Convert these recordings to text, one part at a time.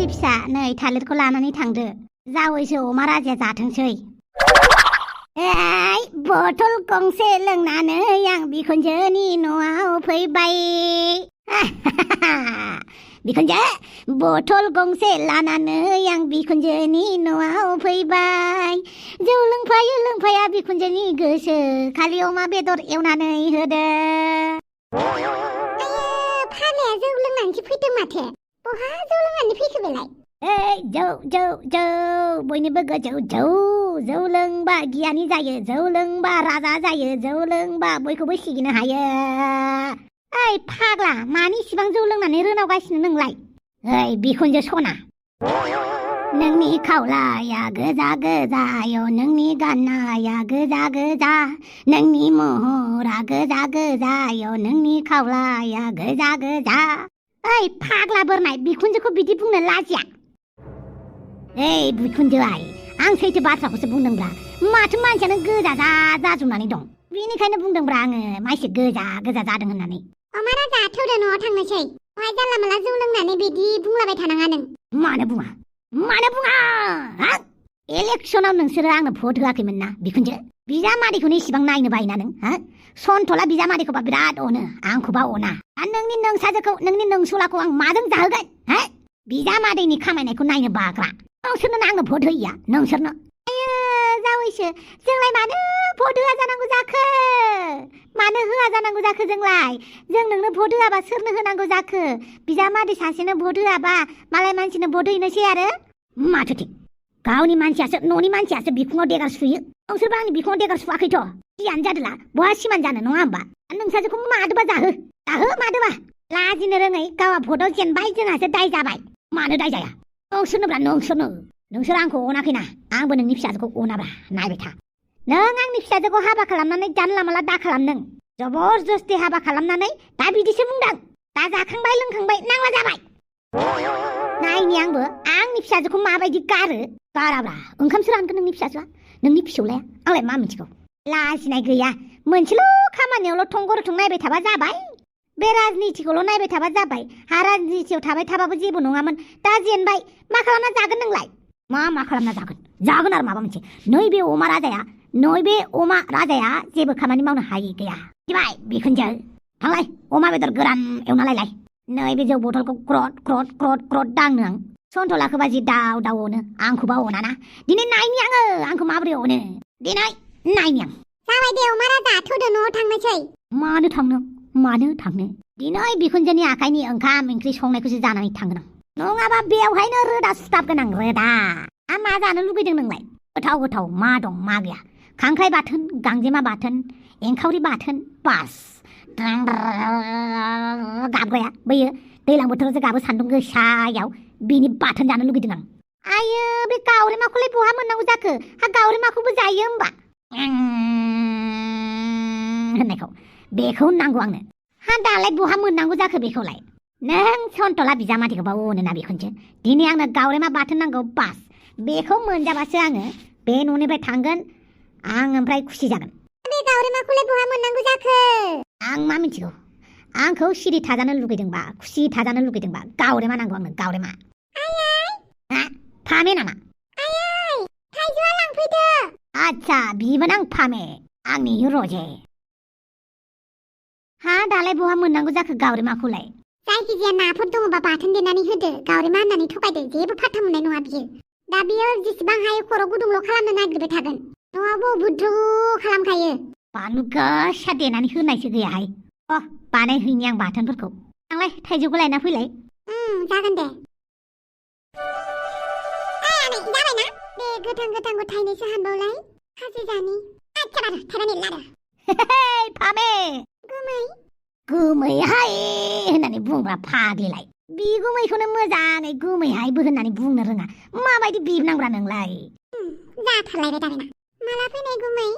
फिसा नै थालिरखौ लानानै थांदो जावैसो अमा राजाया जाथोंसै बथल गंसे लोंनानै आं बिखुनजोनि न'आव फैबाय बिखुनजो बथल गंसे लानानै आं बिखुनजोनि न'आव फैबाय जौ लोंफाया बिखुनजोनि गोसो खालि अमा बेदर एवनानै होदो फाग्लाया जौ लोंनानैसो फैदों माथो बहा जौ लोंनानै फैखो बेलाय जौ बयनिबो गोजौ जौ लोंबा गियानि जायो जौ लोंबा राजा जायो जौ लोंबा बयखौबो सिगिनो हायो फाग्ला मानि इसिबां जौ लोंनानै रोनावगासिनो नोंलाय बिखुनजो सना नोंनि खावलाया गोजा गोजायो नोंनि गाननाया गोजा गोजा नोंनि महरा गोजा गोजायो नोंनि खावलाया गोजा गोजा फाग्ला बोरनाय बिखुनजोखौ बिदि बुंनो लाजिया बिखुनजो आं सैथो बाथ्राखौसो बुंदोंब्रा माथो मानसियानो गोजा जाजोबनानै दं बेनिखायनो बुंदोंब्रा आङो मानसि गोजा जादों होननानै अमा राजा थौदो न'आव थांनोसै बहाय जानला माला जौ लोंनानै बिदि बुंलाबाय थानाङा नों मानो बुङा इलेक्सनाव नोंसोरो आंनो भट होआखैमोन ना बिखुनजो बिजामादैखौनो इसिबां नायनो बायोना नों सन्थला बिजामादैखौबा बिराद अनो आंखौबा अना नोंनि नोंसाजोखौ नोंनि नोंसुलाखौ आं माजों जाहोगोन बिजामादैनि खामायनायखौ नायनो बाग्रा नोंसोरनो आंनो भट होयैया नोंसोरनो जावैसो जोंलाय मानो भट होआ जानांगौ जाखो जोंलाय जों नोंनो भट होआबा सोरनो होनांगौ जाखो बिजामादै सासेनो भट होआबा मालाय मानसिनो भट हैनोसै आरो माथो थिक गावनि मानसियासो न'नि मानसियासो बिखुङाव देगार सुयो नोंसोरबा आंनि बिखुङाव देगार सुवाखैथ' जियानो जादोला बहा सिमान जानो नङा होमबा नोंसाजोखौ मादोबा जाहो मादोबा लाजिनो रोङै गावहा भटआव जेनबाय जोंहासो दाय जाबाय मानो दाय जाया नोंसोरनोब्रा नोंसोर आंखौ अनाखैना आंबो नोंनि फिसाजोखौ अनाब्रा नायबाय था नों आंनि फिसाजोखौ हाबा खालामनानै जानला माला दा खालामदों जबरदस्ति हाबा खालामनानै दा बिदिसो बुंदों दा जाखांबाय लोंखांबाय नांला जाबाय नायनि आंबो आंनि फिसाजोखौ माबायदि गाराब्रा ओंखामसो रानगोन नोंनि फिसाजोआ नोंनि फिसौलाया आंलाय मा मिथिगौ लाजिनाय गैया मोनसेल' खामानियावल' थंगरथं नायबाय थाबा जाबाय बे राजनितिखौल' नायबाय थाबा जाबाय राजनितियाव थाबाय थाबाबो जेबो नङामोन दा जेनबाय मा खालामना जागोन नोंलाय मा खालामना जागोन आरो माबा मोनसे नैबे अमा राजाया जेबो खामानि मावनो हायि गैया दिबाय बिखुनजो थांलाय अमा बेदर गोरान एवना लायलाय नैबे जौ बथलखौ क्रट दांनो आं सन्थलाखौबा जि दाव अनो आंखौबा अनाना दिनै नायनि आंखौ माबोरै अनो दिनै नायनि आं जाबाय दे अमा राजा थौदो न'आव थांनोसै मानो थांनो दिनै बिखुनजोनि आखाइनि ओंखाम ओंख्रि संनायखौसो जानानै थांगोन आं नङाबा बेवहायनो रोदा सुथाबगोन आं रोदा मा जानो लुगैदों नोंलाय गोथाव मा दं मा गैया खांख्राइ बाथोन गांजेमा बाथोन एंखावरि बाथोन बास गाबग्राया बैयो दैज्लां बोथोरावसो गाबो सान्दुं गोसायाव बिनि बाथोन जानो लुगैदों आं आयो बे गावरेमाखौलाय बहा मोननांगौ जाखो गावरेमाखौबो जायो होमबा होननायखौ बेखौ नांगौ आंनो दालाय बहा मोननांगौ जाखो बेखौलाय नों सन्थला बिजामादैखौबा अनोना बिखुनजो दिनै आंनो गावरेमा बाथोन नांगौ बास बेखौ मोनजाबासो आङो बे न'निफ्राय थांगोन आं ओमफ्राय खुसि जागोन बे गावरेमाखौलाय बहा मोननांगौ जाखो आं मा मिथिगौ आंखौ सिरि थाजानो लुगैदोंबा खुसि थाजानो लुगैदोंबा गावरेमा नांगौ आंनो गावरेमा फामे नामा थाइजौआ लांफैदो आच्छा बिबो आं फामे आंनि रजे दालाय बहा मोननांगौ जाखो गावरेमाखौलाय जायखिजाया नाफोर दङबा बाथोन देनानै होदो गावरेमा होननानै थगायदो जेबो फाथा मोननाय नङा बियो दा बियो जेसेबां हायो खर' गुदुंल' खालामनो नागिरबाय थागोन न'आवबो बुद्रु खालामखायो बानलु गोसा देनानै होनायसो गैयाहाय बानायहैनि आं बाथोनफोरखौ थांलाय थाइजौखौ लायना फैलाय जागोन दे जाबायना बे गोथांखौ थाइनैसो हानबावलाय खाजि जानि थायनानै लादो फामे गोमैहाय होननानै बुंब्रा फाग्लिलाय बिगुमैखौनो मोजाङै गोमैहायबो होननानै बुंनो रोङा माबायदि बिबनांब्रा नोंलाय जाथारलायबाय दाना माला फैनाय गुमै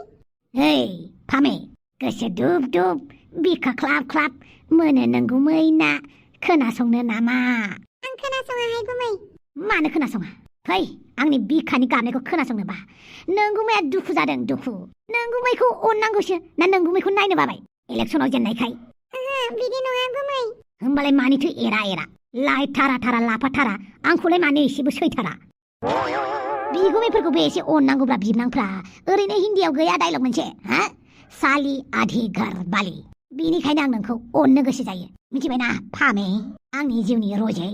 फामे गोसो दुब बिखा ख्लाब मोनो नों गुमैना खोनासंनो नामा आं खोनासङाहाय गुमै मानो खोनासङा फै आंनि बिखानि गाबनायखौ खोनासंनोबा नों गुमैया दुखु जादों नों गुमैखौ अननांगौसो ना नों गुमैखौ नायनो बाबाय इलेक्सनाव जेननायखाय बिदि नङा गुमै होमबालाय मानिथो एरा लायथारा थारा लाफाथारा आंखौलाय मानो एसेबो सैथारा बिगुमैफोरखौबो एसे अननांगौब्रा बिबनांफ्रा ओरैनो हिन्दीयाव गैया डायलग मोनसे हा साली आधी घर बाली बिनिखायनो आं नोंखौ अननो गोसो जायो मिथिबायना फामे आंनि जिउनि रजे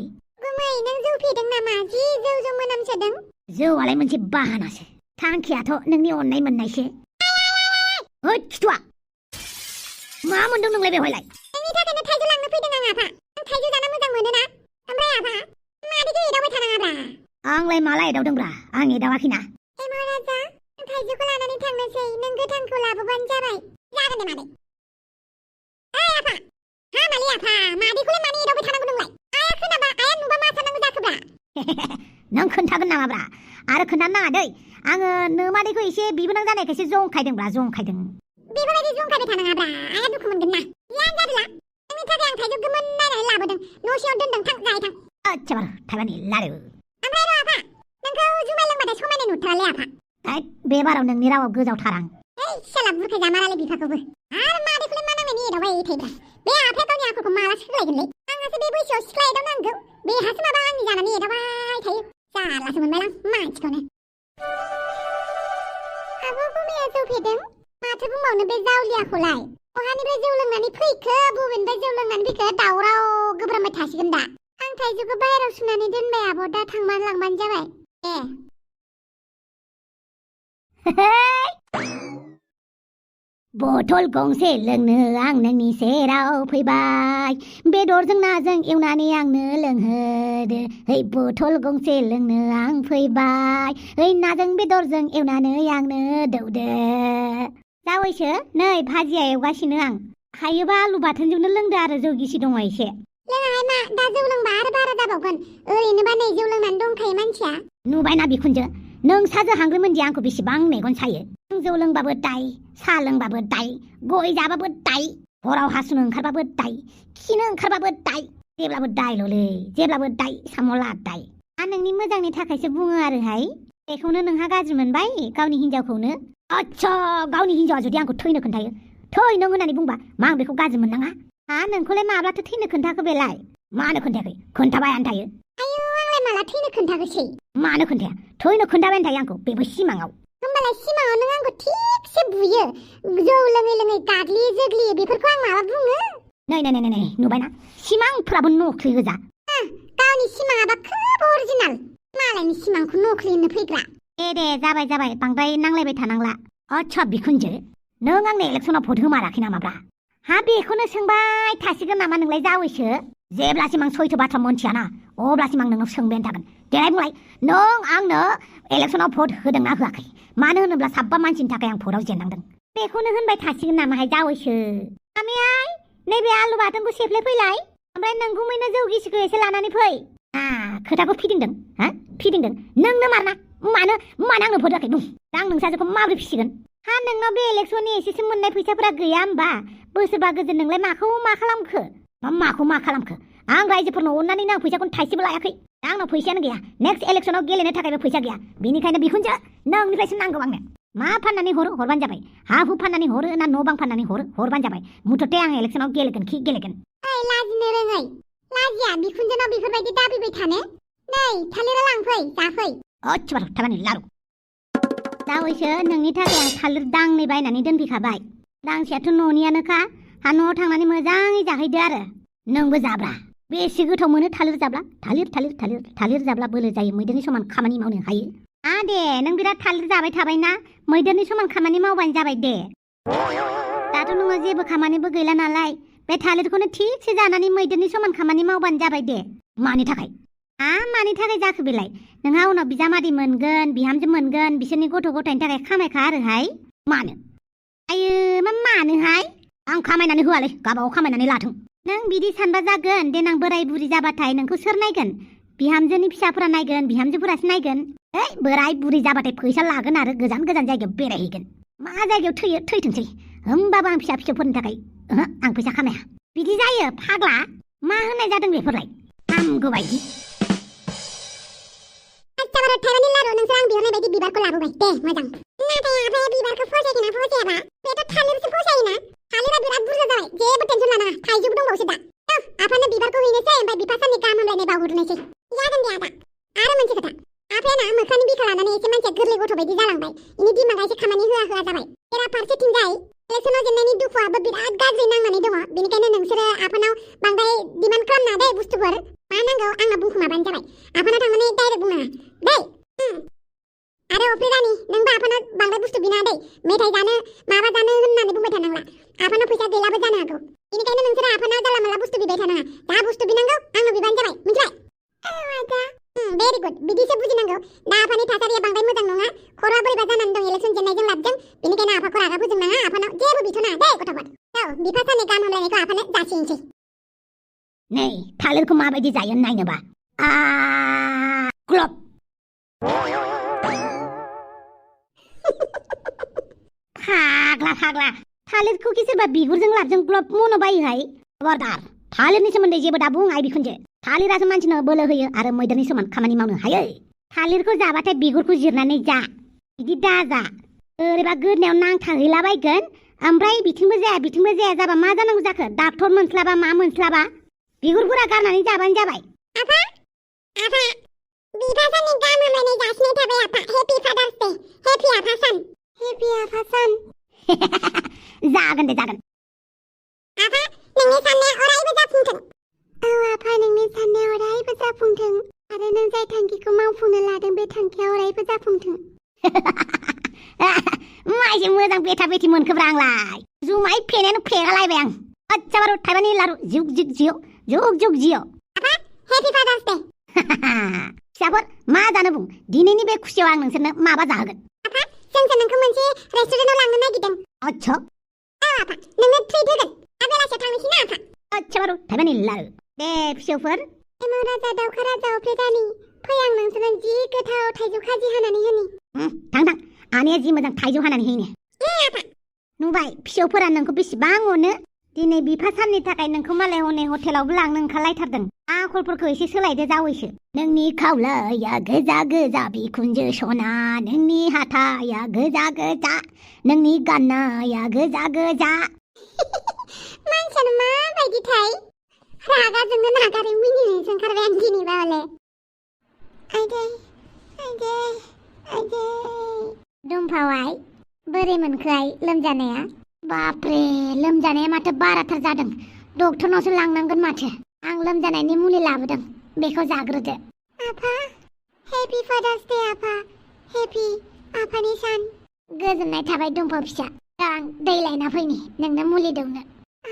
गुमै नों जौ फेदों नामा जि जौ मोनामसोदों जौआलाय मोनसे बाहानासो थांखियाथ' नोंनि अननाय मोननायसो ओइ खिथुआ मा मोनदों नोंलाय बेवहायलाय नोंनि थाखायनो थाइजौ लांनो फैदों आं आफा आं थाइजौ जानो मोजां मोनोना ओमफ्राय आफा मादैखौ एदावबाय थानाङाब्रा आंलाय माला एदावदोंब्रा आं एदावाखैना एमा राजा थाइजौखौ लानानै थांनोसै नों गोथांखौ लाबोबानो जाबाय जागोन दे मादै ओइ आफा हामालै आफा मादैखौलाय मानो एदावबाय थानांगौ नोंलाय आया खोनाबा आया नुबा मा साननांगौ जाखोब्रा नों खोन्थागोन नामाब्रा आरो खोन्थानो नाङा दै आङो नोमादैखौ एसे बिबोनां जानायखायसो जंखायदोंब्रा जंखायदों बेफोरबायदि जंखायबाय थानाङाब्रा आया दुखु मोनगोन ना जियानो जादोला नोंनि थाखाय आं थाइजौ गोमोन नायनानै लाबोदों न' सिङाव दोनदों थां जाहै थां आच्छा बार थाइबानि लारु ओमफ्राय र' आफा नोंखौ जुमाय लोंबाथाय समायनाय नुथारालै आफा बे बाराव नोंनि रावाव गोजावथारां ओइ साला बुरखाय जामारालै बिफाखौबो आरो मादैखौलाय मा नांनायनि एदावबाय थायोब्रा बे आफाया गावनि आखलखौ माला सोलायगोनलै आंहासो बे बैसोआव सिख्ला एदावनांगौ बेहासो माबा आंनि जानानै एदावबाय थायो जारलासो मोनबायलां मानसिखौनो आब' गुमैया जौ फेदों माथो बुंबावनो बे जावलियाखौलाय बहानिफ्राय जौ लोंनानै फैखो बबेनिफ्राय जौ लोंनानै फैखो दावराव गोब्रामबाय थासिगोन दा आं थाइजौखौ बाहेरायाव सुनानै दोनबाय आब' दा थांबानो लांबानो जाबाय बथल गंसे लोंनो आं नोंनि सेराव फैबाय बेदरजों नाजों एवनानै आंनो लोंहोदो है बथल गंसे लोंनो आं फैबाय है नाजों बेदरजों एवनानै आंनो दौदो जावैसो नै भाजिया एवगासिनो आं हायोबा आलु बाथोनजोंनो लोंदो आरो जौ गिसि दङ एसे लोङाहाय मा दा जौ लोंबा आरो बारा जाबावगोन ओरैनोबा नै जौ लोंनानै दंखायो मानसिया नुबायना बिखुनजो नों साजो हांग्रोमोनदि आंखौ बेसेबां मेगन सायो जौ लोंबाबो दाय साहा लोंबाबो दाय गय जाबाबो दाय हराव हासुनो ओंखारबाबो दाय खिनो ओंखारबाबो दाय जेब्लाबो दायल'लै जेब्लाबो दाय सामला दाय आं नोंनि मोजांनि थाखायसो बुङो आरोहाय बेखौनो नोंहा गाज्रि मोनबाय गावनि हिनजावखौनो आच्छा गावनि हिनजावा जुदि आंखौ थैनो खोन्थायो थै नों होननानै बुंबा मा आं बेखौ गाज्रि मोननाङा हा नोंखौलाय माब्लाथो थैनो खोन्थाखो बेलाय मानो खोन्थायाखै खोन्थाबायानो थायो आयौ आंलाय माला थैनो खोन्थाखोसै मानो खोन्थाया थैनो खोन्थाबायानो थायो आंखौ बेबो सिमाङाव होमबालाय सिमाङाव नों आंखौ थिगसे बुयो जौ लोङै लोङै गाग्लियो जोग्लियो बेफोरखौ आं माबा बुङो नै नुबायना सिमांफ्राबो नख्लि गोजा गावनि सिमाङाबा खोब अरिजिनाल मालायनि सिमांखौ नख्लि होननो फैग्रा दे जाबाय बांद्राय नांलायबाय थानांला आच्छा बिखुनजो नों आंनो इलेक्सनाव भट होमाराखै नामाब्रा हा बेखौनो सोंबाय थासिगोन नामा नोंलाय जावैसो जेब्लासिम आं सैथो बाथ्रा मोनथियाना अब्लासिम आं नोंनाव सोंबायानो थागोन देलाय बुंलाय नों आंनो इलेक्सनाव भट होदोंना होआखै मानो होनोब्ला साबा मानसिनि थाखाय आं भटआव जेननांदों बेखौनो होनबाय थासिगोन नामाहाय जावैसो आमाय नैबे आलु बाथोनखौ सेफ्ले फैलाय ओमफ्राय नों गुमैनो जौ गिसिखौ एसे लानानै फै खोथाखौ फिदिंदों नोंनो मानो आंनो भट होआखै बुं दा आं नोंसाजोखौ माबोरै फिसिगोन हा नोंनाव बे इलेक्सननि एसेसो मोननाय फैसाफोरा गैया होमबा बोसोरबा गोजोन नोंलाय माखौ मा खालामखो आं रायजोफोरनो अननानैनो आं फैसाखौनो थाइसेबो लायाखै दा आंनाव फैसायानो गैया नेक्स्ट इलेक्सनाव गेलेनो थाखायबो फैसा गैया बेनिखायनो बिखुनजो नोंनिफ्रायसो नांगौ आंनो मा फाननानै हरबानो जाबाय हा हु फाननानै हरो ना न' बां फाननानै हरबानो जाबाय मुथथे आं इलेक्सनाव गेलेगोन ओइ लाजिनो रोङै लाजिया बिखुनजोनाव बेफोरबायदि दाबिबाय थानो नै थालिरा लांफै जाफै आच्छा थाबानि लारु जावैसो नोंनि थाखाय आं थालिर दांनै बायनानै दोनफैखाबाय दांसेयाथ' न'नियानोखा हा न'आव थांनानै मोजाङै जाहैदो आरो नोंबो जाब्रा बेसे गोथाव मोनो थालिर जाब्ला थालिर जाब्ला बोलो जायो मैदेरनि समान खामानि मावनो हायो दे नों बिराद थालिर जाबाय थाबायना मैदेरनि समान खामानि मावबानो जाबाय दे दाथ' नोङो जेबो खामानिबो गैला नालाय बे थालिरखौनो थिगसे जानानै मैदेरनि समान खामानि मावबानो जाबाय दे मानि थाखाय जाखो बेलाय नोंहा उनाव बिजामादै मोनगोन बिहामजो मोनगोन बिसोरनि गथ' गथायनि थाखाय खामायखा आरोहाय मानो आयो मानोहाय आं खामायनानै होआलै गाबाव खामायनानै लाथों नों बिदि सानबा जागोन देनां बोराय बुरि जाबाथाय नोंखौ सोर नायगोन बिहामजोनि फिसाफोरा नायगोन बिहामजोफोरासो नायगोन बोराय बुरि जाबाथाय फैसा लागोन आरो गोजान जायगायाव बेरायहैगोन मा जायगायाव थैथोंसै होमबाबो आं फिसाफोरनि थाखाय आं फैसा खामाया बिदि जायो फाग्ला मा होननाय जादों बेफोरलाय हामगौ बायदि थाइबानि लारु नोंसोर आं बिहरनाय बायदि बिबारखौ लाबोबाय दे मोजां नाथाय आफाया बिबारखौ फसायगोना फसायाबा बेथ' थालिरसो फसायोना थालिरा बिराद बुरजा जाबाय जेबो टेनसन लानाङा थाइजौबो दंबावोसो दा आफानो बिबारखौ हैनोसै ओमफ्राय बिफा साननि गाहाम हामलायनाय बुस्थुफोर मा नांगौ आंना बुंखुमाबानो जाबाय आफानाव थांनानै डाइरेक्ट बुंनाङा दै आरो अफ्रि रानि नोंबो आफानाव बांद्राय बुस्थु बिनाङा दै मेथाइ जानो माबा जानो होननानै बुंबाय थानांला आफानाव फैसा गैलाबो जानो हागौ बेनिखायनो नोंसोरो आफानाव जानला मानला बुस्थु बिबाय थानाङा जा बुस्थु बिनांगौ आंनाव बिबानो जाबाय मिथिबाय भेरि गुड बिदिसो बुजिनांगौ दा आफानि थासारिया बांद्राय मोजां नङा खर'आ बोरैबा जानानै दं इलेक्सन जेननायजों लाबजों बेनिखायनो आफाखौ रागा फोजोंनाङा आफानाव जेबो बिथ'नाङा दे गथ'फोर औ बिफा साननि गाहाम हामलायनायखौ आफानो जासिनोसै नै थालिरखौ माबायदि जायो नायनोबा ग्लब फाग्ला थालिरखौ कि सोरबा बिगुरजों लाबजों ग्लब मनो बायोहाय खबरदार थालिरनि सोमोन्दै जेबो दा बुं आइ बिखुनजो थालिरासो मानसिनो बोलो होयो आरो मैदेरनि समान खामानि मावनो हायो थालिरखौ जाबाथाय बिगुरखौ जिरनानै जा बिदि दाजा ओरैबा गोदनायाव नांथाहैलाबायगोन ओमफ्राय बिथिंबो जाया जाबा मा जानांगौ जाखो डाक्टर मोनस्लाबा मा मोनस्लाबा बिगुरफोरा गारनानै जाबानो जाबाय आफा बिफा साननि गाहाम हामलायनाय जासिनाय थाबाय आफा हेपि फादार्स डे हेपि आफा सान जागोन दे जागोन आफा नोंनि साननाया अरायबो जाफुंथों औ आफा नोंनि साननाया अरायबो जाफुंथों आरो नों जाय थांखिखौ मावफुंनो लादों बे थांखिया अरायबो जाफुंथों माइसे मोजां बेथा बेथि मोनखोब्रा आंलाय जुमाय फेनायानो फेगालायबाय आं अच्छा बारु थाइबानि लारु जुग जिय आफा हेपि फादार्स डे फिसाफोर मा जानो बुं दिनैनि बे खुसियाव आं नोंसोरनो माबा जाहोगोन आफा जोंसो नोंखौ मोनसे रेस्टुरेन्टाव लांनो नागिरदों अच्छा औ आफा नोंनो ट्रिट होगोन दा बेलासियाव थांनोसै ना आफा अच्छा बारु थाइबानि लारु दे फिसौफोर एमाव राजा दाउखा राजा अफ्रि रानि फै आं नोंसोरनो जि गोथाव थाइजौ खाजि हानानै होनि थां आनैया जि मोजां थाइजौ हानानै होयो आफा नुबाय फिसौफोरा नोंखौ बेसेबां अनो दिनै बिफा साननि थाखाय नोंखौ मालाय हनै हटेलावबो लांनो ओंखारलायथारदों आखलफोरखौ एसे सोलायदो जावैसो नोंनि खावलाया गोजा बिखुनजो सना नोंनि हाथाया गोजा नोंनि गाननाया गोजा मानसियानो माबायदिथाय रागाजोंनो नागारै मिनिनोसो ओंखारबाय आं दिनैबा हले आइदै दुम्फावाय बोरै मोनखोहाय लोमजानाया बापरे लोमजानाया माथो बाराथार जादों डक्टरनावसो लांनांगोन माथो आं लोमजानायनि मुलि लाबोदों बेखौ जाग्रोदो आफा हेपि फादार्स डे आफा हेपि आफानि सान गोजोननाय थाबाय दुम्फा फिसा आं दै लायना फैनि नोंनो मुलि दौनो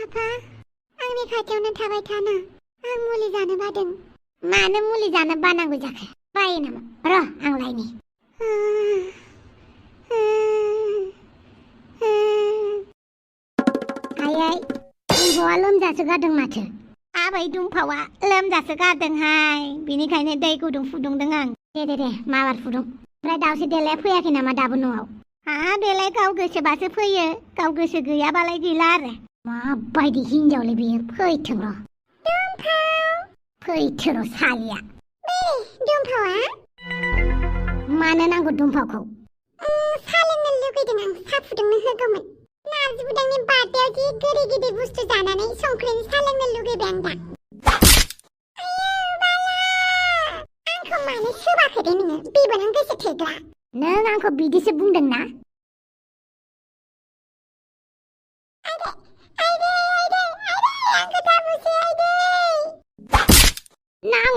आफा आंनि खाथियावनो थाबाय थाना आं मुलि जानो बादों मानो मुलि जानो बानांगौ जाखो बायो नामा र' आं लायनि आयै दुम्फावा लोमजासो गारदों माथो आबै दुम्फावा लोमजासो गारदोंहाय बिनिखायनो दै गुदुं फुदुंदों आं दे माबार फुदुं ओमफ्राय दाउसो देलाया फैयाखै नामा दाबो न'आव देलाय गाव गोसोबासो फैयो गाव गोसो गैयाबालाय गैला आरो माबायदि हिनजावलै बेयो फैथों र' सालिया दुम्फावा मानो नांगौ दुम्फावखौ सा लोंनो लुगैदों आं सा फुदुंनो होगौमोन नारजि बुदांनि बार्थडेआव जि गोदै गिदिर बुस्थु जानानै संख्रिनि सा लोंनो लुगैबाय आं दा आंखौ मानो सोबाखै दे नोङो बिबोनां गोसो थैग्रा नों आंखौ बिदिसो बुंदों ना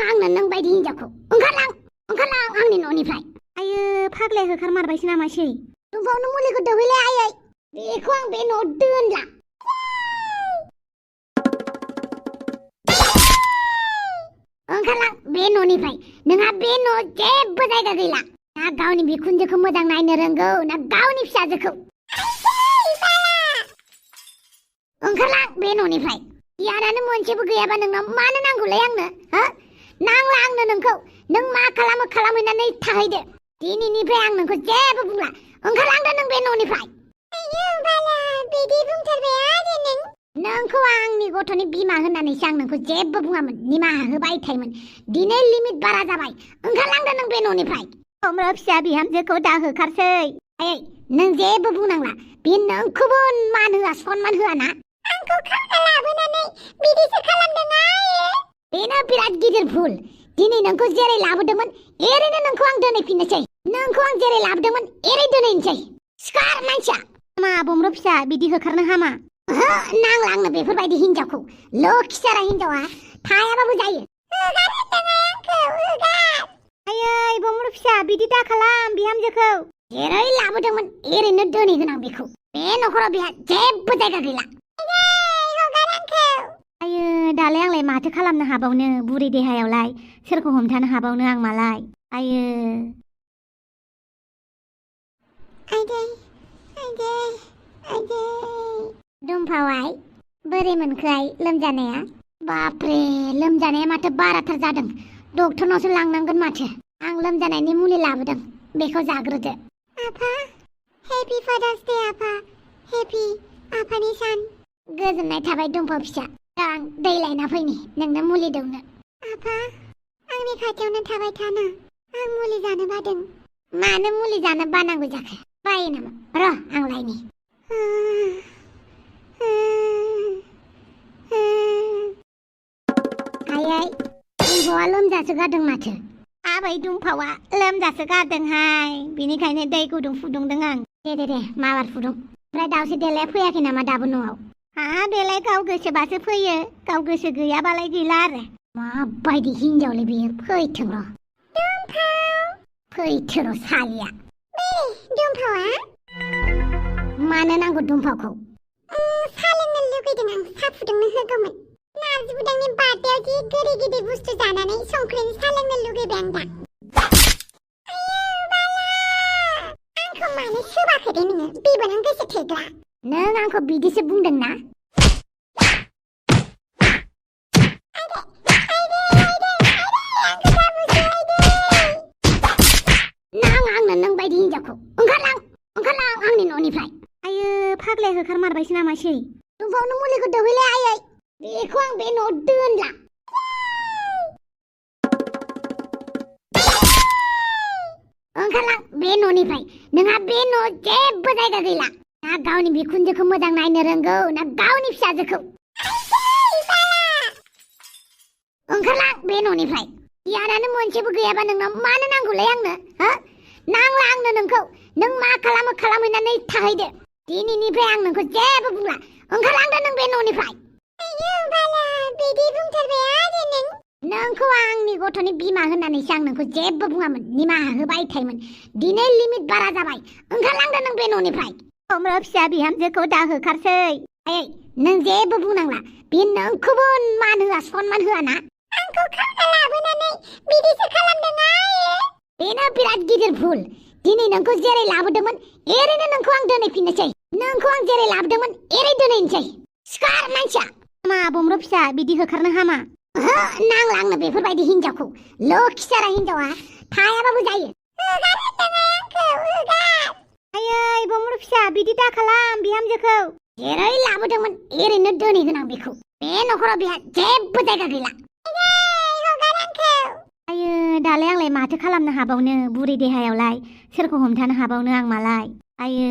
आंनो नों बायदि हिनजावखौ ओंखारलां आंनि न'निफ्राय आयो फाग्लाया होखारमारबायसो नामासै दुम्फावनो मुलिखौ दौहैलाय आयै बेखौ आं बे न'आव दोनला ओंखारलां बे न'निफ्राय नोंहा बे न'आव जेबो जायगा गैला ना गावनि बिखुनजोखौ मोजां नायनो रोंगौ ना गावनि फिसाजोखौ ओंखारलां बे न'निफ्राय गियानानो मोनसेबो गैयाबा नोंनाव मानो नांगौलाय आंनो नांला आंनो नोंखौ नों मा खालामो खालामहैनानै थाहैदो दिनैनिफ्राय आं नोंखौ जेबो बुंला ओंखारलांदो नों बे न'निफ्राय बिदि बुंथारबाय आरो नोंखौ आंनि गथ'नि बिमा होननानैसो आं नोंखौ जेबो बुङामोन निमाहा होबाय थायोमोन दिनै लिमिट बारा जाबाय ओंखारलांदो नों बे न'निफ्राय हमरो फिसा बिहामजोखौ दा होखारसै आयै नों जेबो बुंनांला बे नोंखौबो मान होआ सनमान होआ ना आंखौ खावना लाबोनानै बिदिसो खालामदों बेनो बिराद गिदिर भुल दिनै नोंखौ जेरै लाबोदोंमोन एरैनो नोंखौ आं दोनैफिननोसै नोंखौ आं जेरै लाबोदोंमोन एरै दोनैनोसै सिखार मानसिया मा बुमरो फिसा बिदि होखारनो हामा नांला आंनो बेफोरबायदि हिनजावखौ लखिसारा हिनजावा थायाबाबो जायो आयै बमर फिसा बिदि दा खालाम बिहामजोखौ जेरै लाबोदोंमोन एरैनो दोनहैगोन आं बेखौ बे नखराव बिहा जेबो जायगा गैला आयो दालाय आंलाय माथो खालामनो हाबावनो बुरि देहायावलाय सोरखौ हमथानो हाबावनो आं मालाय आयो दुम्फावाय बोरै मोनखोआय लोमजानाया बापरे लोमजानाया माथो बाराथार जादों डक्टरनावसो लांनांगोन माथो आं लोमजानायनि मुलि लाबोदों बेखौ जाग्रोदो आफा हेपि फादार्स डे आफा हेपि आफानि सान गोजोननाय थाबाय दुम्फा फिसा आं दै लायना फैनि नोंनो मुलि दौनो आफा आंनि खाथियावनो थाबाय थाना आं मुलि जानो बादों मानो मुलि जानो बानांगौ जाखो बायो नामा र' आं लायनि आयै दुम्फावा लोमजासो गारदों माथो आबै दुम्फावा लोमजासो गारदोंहाय बेनिखायनो दै गुदुं फुदुंदों आं दे माबार फुदुं ओमफ्राय दाउसो देलाया फैयाखै नामा दाबो न'आव देलाय गाव गोसोबासो फैयो गाव गोसो गैयाबालाय गैला आरो माबायदि हिनजावलै बेयो फैथों र' फैथो र' सालिया दुम्फावा मानो नांगौ दुम्फावखौ सा लोंनो लुगैदों आं सा फुदुंनो होगौमोन नारजि बुदांनि बार्थडेआव जि गोदै गोदै बुस्थु जानानै संख्रिनि सा लोंनो लुगैबाय आं दा आंखौ मानो सोबाखै दे नोङो बिबोनां गोसो थैग्रा नों आंखौ बिदिसो बुंदों ना आंनो नों बायदि हिनजावखौ ओंखारलां आंनि न'निफ्राय आयो फाग्लाया होखारमारबायसो नामासै दुम्फावनो मुलिखौ दौहैले आयै बेखौ आं बे न'आव दोनला ओंखारलां बे न'निफ्राय नोंहा बे न'आव जेबो जायगा गैला ना गावनि बिखुनजोखौ मोजां नायनो रोंगौ ना गावनि फिसाजोखौ ओंखारलां बे न'निफ्राय गियानानो मोनसेबो गैयाबा नोंनाव मानो नांगौलाय आंनो नांला आंनो नोंखौ नों मा खालामो खालामहैनानै थाहैदो दिनैनिफ्राय आं नोंखौ जेबो बुंला ओंखारलांदो नों बे न'निफ्राय बिदि बुंथारबाय आरो नोंखौ आंनि गथ'नि बिमा होननानैसो आं नोंखौ जेबो बुङामोन निमाहा होबाय थायोमोन दिनै लिमिट बारा जाबाय ओंखारलांदो नों बे न'निफ्राय अमर फिसा बिहामजोखौ दा होखारसै आयै नों जेबो बुंनांला बे नोंखौबो मान होआ सनमान होआ ना आंखौ खावना लाबोनानै बिदिसो खालामदों आयै बेनो बिराद गिदिर भुल दिनै नोंखौ जेरै लाबोदोंमोन एरैनो नोंखौ आं दोनहैफिननोसै नोंखौ आं जेरै लाबोदोंमोन एरै दोनहैनोसै सिखार मानसिया मा बमर फिसा बिदि होखारनो हामा नांला आंनो बेफोरबायदि हिनजावखौ लखिसारा हिनजावा थायाबाबो जायो आयै बमर फिसा बिदि दा खालाम बिहामजोखौ जेरै लाबोदोंमोन एरैनो दोनहैगोन आं बेखौ बे नखराव बिहा जेबो जायगा गैला आयो दालाय आंलाय माथो खालामनो हाबावनो बुरि देहायावलाय सोरखौ हमथानो हाबावनो आं मालाय आयो